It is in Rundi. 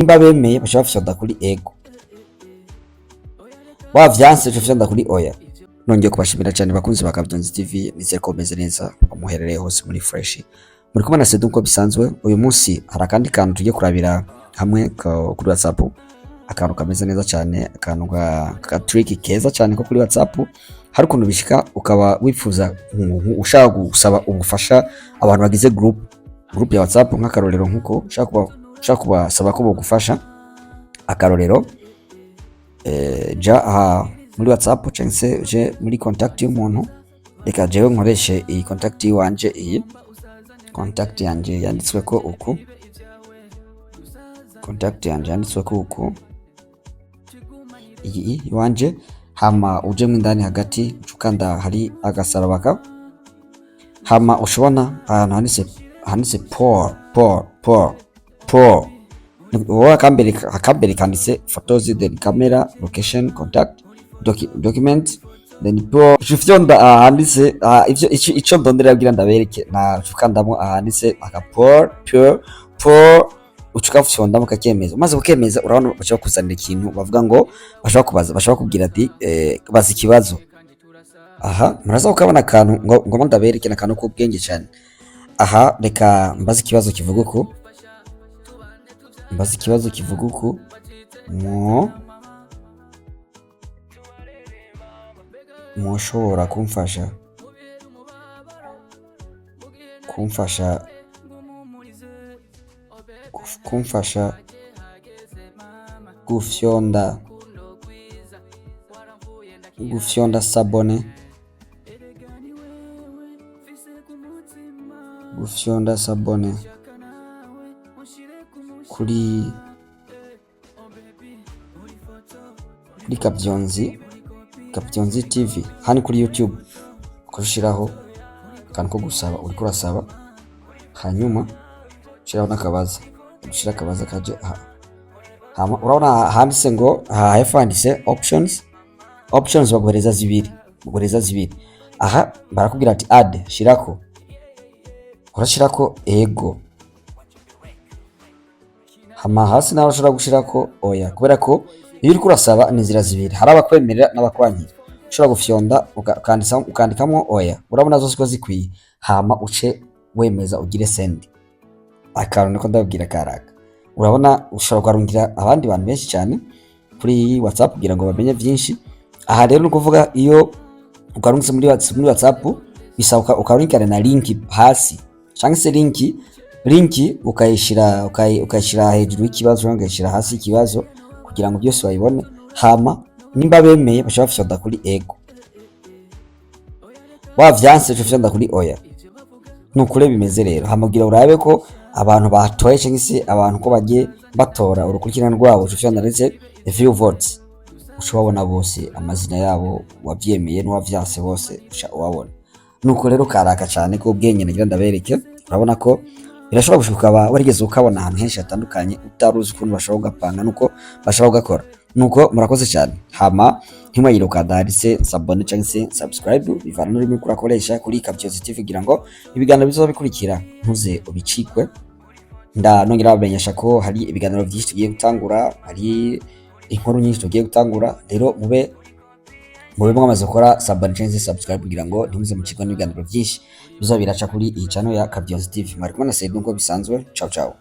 Nimba bemeye, baca bafyonda kuri ego. Wavyanse, uca ufyonda kuri oya. Nongeye kubashimira cyane, bakunzi ba Kabyonzi TV. Nizere ko meze neza, muherereye hose muri fresh. Muri kumwe na Sedu nkuko bisanzwe. Uyu munsi hari akandi kantu tugiye kurabira hamwe kuri WhatsApp, akantu kameze neza cyane, akantu ka trick keza cyane ko kuri WhatsApp. Hari ukuntu bishika ukaba wifuza ushaka gusaba ubufasha abantu bagize group ya WhatsApp, nk'akarorero nkuko ushaka kubasaba ko bogufasha. Akarorero, ja aha muri WhatsApp cyangwa se uje muri contact y'umuntu. Reka jewe nkoreshe iyi contact yiwanje, iyi contact yanje yanditswe ko uku, contact yanje yanditswe ko uku, iyi iwanje. Hama uje mo indani hagati, uca ukanda hari agasaraba ka, hama ushobona ahantu handitse poll, poll, poll, poll. Wowe akambere kanditse photos, then camera, location, contact, document, then poll. Uca ufyonda ahanditse ivyo ico ndondera kugira ndabereke, na uca ukandamwo ahanditse aka poll, poll, poll, uca ukafyondamo ukakemeza. Umaze kukemeza, urabona baca bakuzanira ikintu bavuga ngo bashobora kubaza, bashobora kubwira ati baza ikibazo. Aha muraza kukabona akantu ngo ndabereke, ni akantu k'ubwenge cyane. Aha reka mbaze ikibazo kivuga uku, mbaze ikibazo kivuga uku: mwoshobora kumfasha gufyonda s'abonner, gufyonda s'abonner kuri Kabyonzi TV hano kuri YouTube? Ukarushiraho akantu ko gusaba, uriko urasaba, hanyuma ushiraho n'akabaza, ushira akabaza kaje aha. Hama urabona handitse ngo aha hepfo handitse options. Options baguhereza zibiri, baguhereza zibiri. Aha barakubwira ati add, shirako, urashirako ego. Hama hasi nawe ushobora gushirako oya, kubera ko iyo uriko urasaba ni inzira zibiri, hari abakwemerera n'abakwankira. Ushobora gufyonda ukandikamwo oya. Urabona zose ko zikwiye, hama uce wemeza, ugire send. Akantu niko ndababwira karaka, urabona ushobora kuharungira abandi bantu benshi cyane kuri WhatsApp kugira ngo bamenye byinshi. Aha rero ni ukuvuga iyo ukarungitse muri WhatsApp, bisaba ukarungikana na link hasi, cyangwa se link ukayishira hejuru y'ikibazo cyangwa ukayishira hasi y'ikibazo kugira ngo byose babibone. Hama nimba bemeye, bashobora bafyonda kuri ego. Wavyanse, uca ufyonda kuri oya. Nukure bimeze rero. Hama kugira urabe ko abantu batoye cyangwa se abantu ko bagiye batora urukurikirane rwabo, uca ufyonda ndetse view votes, uca ubabona bose, amazina yabo, wavyemeye n'uwavyanse, bose uca ubabona. Nuko rero karaka cyane ko ubwenge nagira ndabereke. Urabona ko birashobora gushika ukaba warigeze ukabona ahantu henshi hatandukanye, utari uzi ukuntu bashobora kugapanga nuko bashobora kugakora. Nuko murakoze cyane. Hama ntimwagire ukanda handitse s'abonner cyangwa se subscribe, bivana n'ururimi uriko urakoresha, kuri Kabyonzi TV, kugira ngo ibiganiro bizoba bikurikira ntuze ubicikwe. Nda nongera babamenyesha ko hari ibiganiro byinshi tugiye gutangura, hari inkuru nyinshi tugiye gutangura. Rero mube mwamaze gukora s'abonner cyangwa se subscribe kugira ngo ntimuze mucikwe n'ibiganiro byinshi bizoba biraca kuri iyi channel ya Kabyonzi TV. Mwari kumwe na Seydou nkuko bisanzwe. Ciao ciao.